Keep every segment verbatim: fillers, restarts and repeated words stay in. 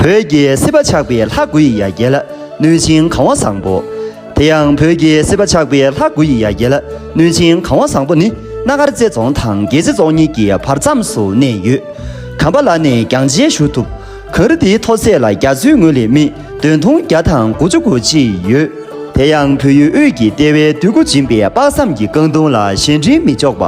བོད་ཀྱི་སྲིད་པ་ཆགས་པའི་ལྷ་དགུ་ཡི་ཡ་གྱལ། གནོད་སྦྱིན་གང་བ་བཟང་པོ། དེ་ཡང་བོད་ཀྱི་སྲིད་པ་ཆགས་པའི་ལྷ་དགུ་ཡི་ཡ་གྱལ། གནོད་སྦྱིན་གང་བ་བཟང་པོ་ནི་སྣ་དཀར་རྩེ་རྫོང་དང་རྒྱལ་རྩེ་རྫོང་གཉིས་ཀྱི་བར་མཚམས་སུ་གནས་ཡོད། གམ་པ་ལ་ནས་རྒྱང་མཇལ་ཞུ་ཐུབ། གངས་རི་དེའི་མཐོ་ཚད་ལ་རྒྱ་མཚོའི་ངོས་ལས་སྨི་བདུན་སྟོང་བརྒྱ་དང་དགུ་བཅུ་གོ་གཅིག་ཡོད། དེ་ཡང་བོད་ཡུལ་དབུས་ཀྱི་ལྟེ་བའི་འདོད་དགུ་འབྱིན་པའི་དཔག་བསམ་གྱི་རྐང་དུང་ལ་གཞན་དྲིང་མི་འཇོག་པ།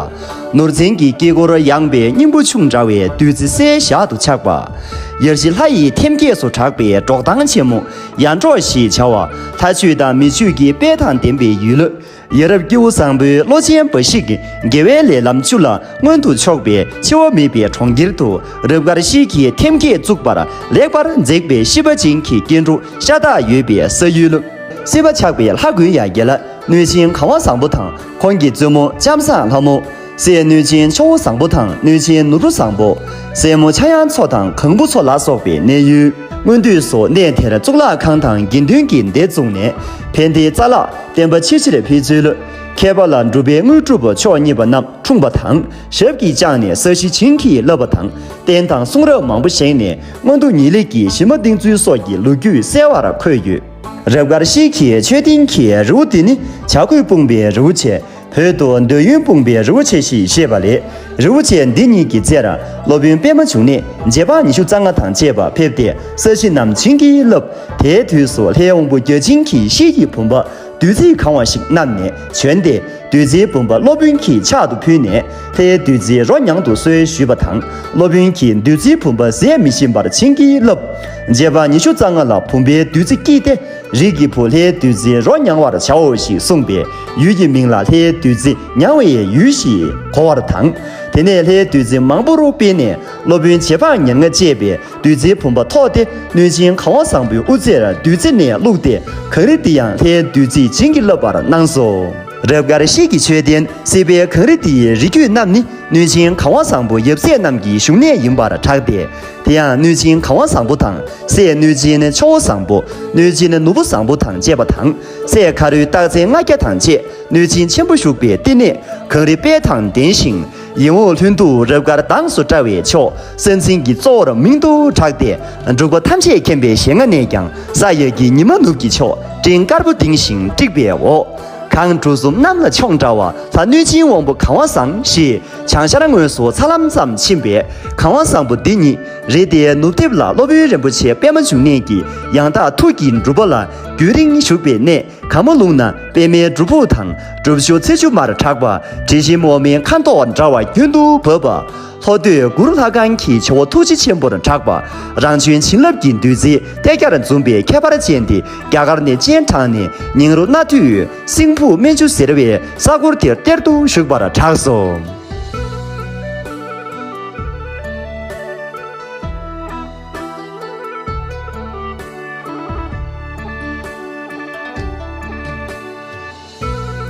ནོར་འཛིན་གྱི་དཀྱིལ་འཁོར་ཡངས་པའི་སྙིང་པོ་ཆུང་འདྲ་བའི་བདུད་རྩི་གསལ་ཞག་ཏུ་ཆགས་པ། ཡར་ཞི་ལྷ་ཡི་ཐེམ་སྐས་སུ་གྲགས་པའི་འབྲོག་ཐང་ཆེན་མོ་ཡར་འབྲོག་ཞེས་བྱ་བ། ལྷ་ཆོས་དང་མི་ཆོས་ཀྱི་དཔལ་དང་ལྡན་པའི་ཡུལ། ཡ་རབས་སྐྱེས་བུ་བཟང་པོའི་བློ་ཅན་འབའ་ཞིག་གིས་དགེ་བའི་ལས་ལམ་བཅུ་ལ་མངོན་དུ་ཕྱོགས་པའི་འཆི་བ་མེད་པའི་གྲོང་ཁྱེར་དུ་རབ་དཀར་ཤེལ་གྱི་ཐེམ་སྐས་བཙུགས་པར་ལེགས་པར་མཛེས་པའི་ཤེས་པ་ཅན་གྱི་སྐྱེ་འགྲོ་ཤ་སྟག་ཡོད་པའི་ས་ཡུལ། སྲིད་པ་ཆགས་པའི་ལྷ་དགུའི་ཡ་གྱལ། གནོད་སྦྱིན་གང་བ་བཟང་པོ་དང་ཁོང་གི་བཙུན་མོ་ལྕམ་བཟང་ལྷ་མོ། སྲས་གནོད་སྦྱིན་ཆུ་བོ་བཟང་པོ་དང་གནོད་སྦྱིན་ནོར་བུ་བཟང་པོ། སྲས་མོ་ཕྱྭ་གཡང་མཚོ་དང་གང་བུ་མཚོ་ལ་སོགས་པའི་གནས་ཡུལ། སྔོན་དུས་སུ་གནས་དེར་གཙུག་ལག་ཁང་དང་དགེ་འདུན་གྱི་སྡེ་བཙུགས་ནས་ཕན་བདེའི་རྩ་ལག་བསྟན་པ་ཆེ་ཆེར་འཕེལ་ཚུལ། མཁས་པ་ལ་འབྲུག་པའི་དངོས་གྲུབ་མཆོག་བརྙེས་པ་རྣམས་འཁྲུངས་པ་དང་ཞབས་ཀྱིས་བཅགས་ནས་ས་གཞི་བྱིན་གྱིས་བརླབས་པ་དང་རྟེན་དང་གསུང་རབ་མང་པོ་བཞེངས་ནས་མངོན་མཐོ་ངེས་ལེགས་ཀྱི་གཞི་མ་བཏིང་ཚུལ་སོགས་ཀྱི་ལོ་རྒྱུས་གསལ་བར་འཁོད་ཡོད། རབ་དཀར་ཤེལ་གྱི་མཆོད་རྟེན་གྱི་རི་བོ་འདི་ནི་བྱ་རྒོད་སྤུངས་པའི་རི་བོ་ཆེ། བོད་དུ་འདོད་ཡོན་སྤུངས་པའི་རི་བོ་ཆེ་ཞེས་བཤད་པ་ལས། རི་བོ་ཆེ་འདི་ཉིད་ཀྱི་རྩེར་སློབ་དཔོན་པདྨ་འབྱུང་གནས་རྗེ་འབངས་ཉི་ཤུ་རྩ་ལྔ་དང་བཅས་པ་ཕེབས་ཏེ་ས་གཞི་རྣམས་བྱིན་གྱིས་བརླབས། དེའི་དུས་སུ་ལྷའི་དབང་པོ་བརྒྱ་བྱིན་གྱིས་ཤེལ་གྱི་བུམ་པ་བདུད་རྩིས་གང་བ་ཞིག་བསྣམས་ནས་བྱོན་ཏེ་བདུད་རྩིའི་བུམ་པ་སློབ་དཔོན་གྱི་ཕྱག་ཏུ་ཕུལ་ནས་ལྷའི་བདུད་རྩི་རོ་མྱང་དུ་གསོལ་ཞུས་པ་དང་སློབ་དཔོན་གྱིས་བདུད་རྩིའི་བུམ་པ་ཟད་མི་ཤེས་པར་བྱིན་གྱིས་བརླབས། རྗེ་འབངས་ཉི་ཤུ་རྩ་ལྔ་ལ་བུམ་པའི་བདུད་རྩི་བསྐྱེད་དེ། རིགས་ཀྱི་བུ་ལྷའི་བདུད་རྩི་རོ་མྱང་བར་བྱའོ་ཞེས་གསུངས་པས་ཡུལ་གྱི་མིང་ལ་ལྷའི་བདུད་རྩི་མྱང་བའི་ཡུལ་ཞེས་གོ་བར་དང་། དེ་ནས་ལྷའི་བདུད་རྩི་མང་པོར་སྤེལ་ནས་སློབ་དཔོན་རྗེ་འབངས་ཉེར་ལྔ་བཅས་པས་བདུད་རྩིའི་བུམ་པ་ཐོགས་ཏེ་གནོད་སྦྱིན་གང་བ་བཟང་པོའི་དབུ་རྩེར་བདུད་རྩི་ནས་བླུགས་ཏེ་གངས་རི་འདི་ཡང་ལྷའི་བདུད་རྩིས་བྱིན་གྱིས་བརླབས་པར་གནང་སོ། རབ་དཀར་ཤེལ་གྱི་མཆོད་རྟེན་སྲིད་པའི་གངས་རི་འདིའི་རི་རྒྱུད་རྣམས་ནི། གནོད་སྦྱིན་གང་བ་བཟང་པོ་ཡབ་སྲས་རྣམས་ཀྱི་བཞུགས་གནས་ཡིན་པར་གྲགས་ཏེ། དེ་ཡང་གནོད་སྦྱིན་གང་བ་བཟང་པོ་དང་སྲས་གནོད་སྦྱིན་ཆུ་བོ་བཟང་པོ། གནོད་སྦྱིན་ནོར་བུ་བཟང་པོ་དང་བཅས་པ་དང་སྲས་མཁའ་རུའི་སྟག་རྩེ་ལྔ་བརྒྱ་དང་བཅས་གནོད་སྦྱིན་ཆེན་པོ་བཞུགས་པའི་བསྟི་གནས་གངས་རི་དཔལ་དང་ལྡན་ཞིང་། ཡིད་འོང་ལྷུན་སྡུག་རབ་དཀར་མདངས་སུ་བཀྲ་བའི་ཕྱོགས་ས་འཛིན་གྱི་གཙོ་བོར་མིང་དུ་གྲགས་ཏེ་འབྲུག་པ་ཐམས་ཅད་མཁྱེན་པའི་ཞལ་སྔ་ནས་ཀྱང་ས་ཡ་གི་ཉི་མ་ནུབ་ཀྱི་ཕྱོགས་སྤྲིན་དཀར་པོ་ལྡིང་ཞིང་དཀྲིགས་པའི་འོག་གངས་གྲུ་གསུམ་གནམ་ལ་མཆོངས་འདྲ་བ་ལྷ་གནོད་སྦྱིན་དབང་པོ་གང་བ་བཟང་ཞེས་བྱང་ཤར་ངོས་སུ་ཚ་ལམ་ཙམ་ཕྱིན་པའི་གང་བ་བཟང་པོ་འདི་ཉིད་རི་དེའི་ནུབ་ལྡེབས་ལ་སློབ་དཔོན་རིན་པོ་ཆེ་པདྨ་འབྱུང་གནས་ཀྱིས་ཡང་དག་ཐུགས་ཀྱི་སྒྲུབ་པ་ལ་རྒྱུན་རིང་བཞུགས་པའི་གནས་གང་མ་ལུང་ན་པདྨའི་སྒྲུབ་ཕུག་དང་སྒྲུབ་ཆུ་ཚེ་ཆུ་མར་གྲགས་པ་དྲི་ཞིམ་འོ་མའི་ཁ་མདོག་འདྲ་བ་རྒྱུན་དུ་བབས་པ། ལྷོ་སྟོད་གུ་རུ་ལྷ་ཁང་གི་ཇོ་བོ་ཐུགས་རྗེ་ཆེན་པོར་གྲགས་པ་རང་བྱོན་བྱིན་རླབས་ཀྱི་བདུད་རྩི་ཐལ་སྐྱར་འཛུམ་པའི་ཁྱད་པར་ཅན་འདི་རྒྱ་གར་ནས་སྤྱན་དྲངས་ནས་ཉིང་རུ་གནའ་དུས་སྲིན་ཕུག་སྨན་ཆུ་ཟེར་བའི་ས་གུར་དེར་གཏེར་དུ་བཞུགས་པར་གྲགས་སོ།